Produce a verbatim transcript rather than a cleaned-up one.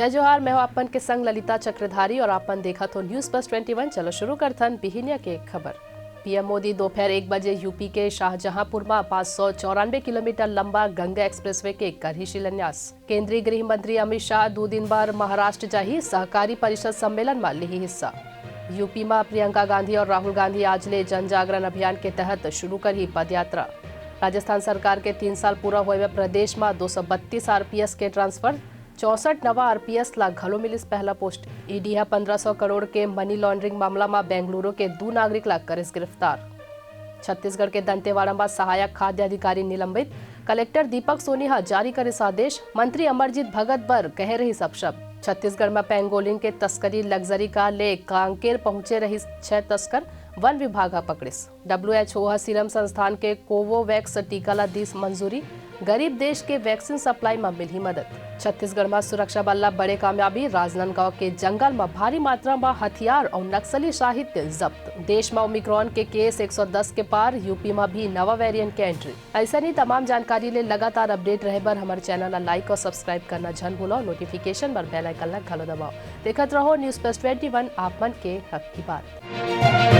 जय जोहार, मैं हूं आप मन के संग ललिता चक्रधारी और आप मन देखत हो News Plus Twenty One। चलो शुरू करथन बिहिनिया के खबर। पीएम मोदी दोपहर एक बजे यूपी के शाहजहांपुर म पाँच सौ चौरानबे किलोमीटर लंबा गंगा एक्सप्रेसवे के करही शिलान्यास। केंद्रीय गृह मंत्री अमित शाह दू दिन बर महाराष्ट्र जाही, सहकारी परिषद सम्मेलन म लिही हिस्सा। यूपी म प्रियंका गांधी और राहुल गांधी आज ले जन जागरण अभियान के तहत शुरू करही पदयात्रा। राजस्थान सरकार के तीन साल पूरा होए में प्रदेश म दो सौ बत्तीस आरपीएस के ट्रांसफर, चौसठ नवा आरपीएस ला घलो मिलिस पहला पोस्ट। ईडी ह पंद्रह सौ करोड़ के मनी लॉन्ड्रिंग मामला म बेंगलुरु के दू नागरिक ला करिस गिरफ्तार। छत्तीसगढ़ के दंतेवाड़ा म सहायक खाद्य अधिकारी निलंबित, कलेक्टर दीपक सोनी ह जारी करिस आदेश। मंत्री अमरजीत भगत बर कहे रहिस अपशब्द। छत्तीसगढ़ म पेंगोलिन के तस्करी, लग्जरी कार ले कांकेर पहुंचे रहिस छह तस्कर, वन विभाग ह पकड़िस। डब्ल्यूएचओ ह सीरम संस्थान के कोवोवैक्स टीका ला दीस मंजूरी, गरीब देश के वैक्सीन सप्लाई म मिलही मदद। छत्तीसगढ़ म सुरक्षा बल ला बड़े कामयाबी, राजनांदगांव के जंगल म भारी मात्रा म हथियार अउ नक्सली साहित्य जब्त। देश म ओमिक्रॉन के केस एक सौ दस के पार, यूपी म भी नवा वेरिएंट के एंट्री। अइसने तमाम जानकारी ले लगातार अपडेट रहे बर हमर चैनल ला लाइक और सब्सक्राइब करना झन भूलो, नोटिफिकेशन बर बेल आइकन ला घलो दबाओ। देखत रहो News Plus Twenty One, आप मन के हक की बात।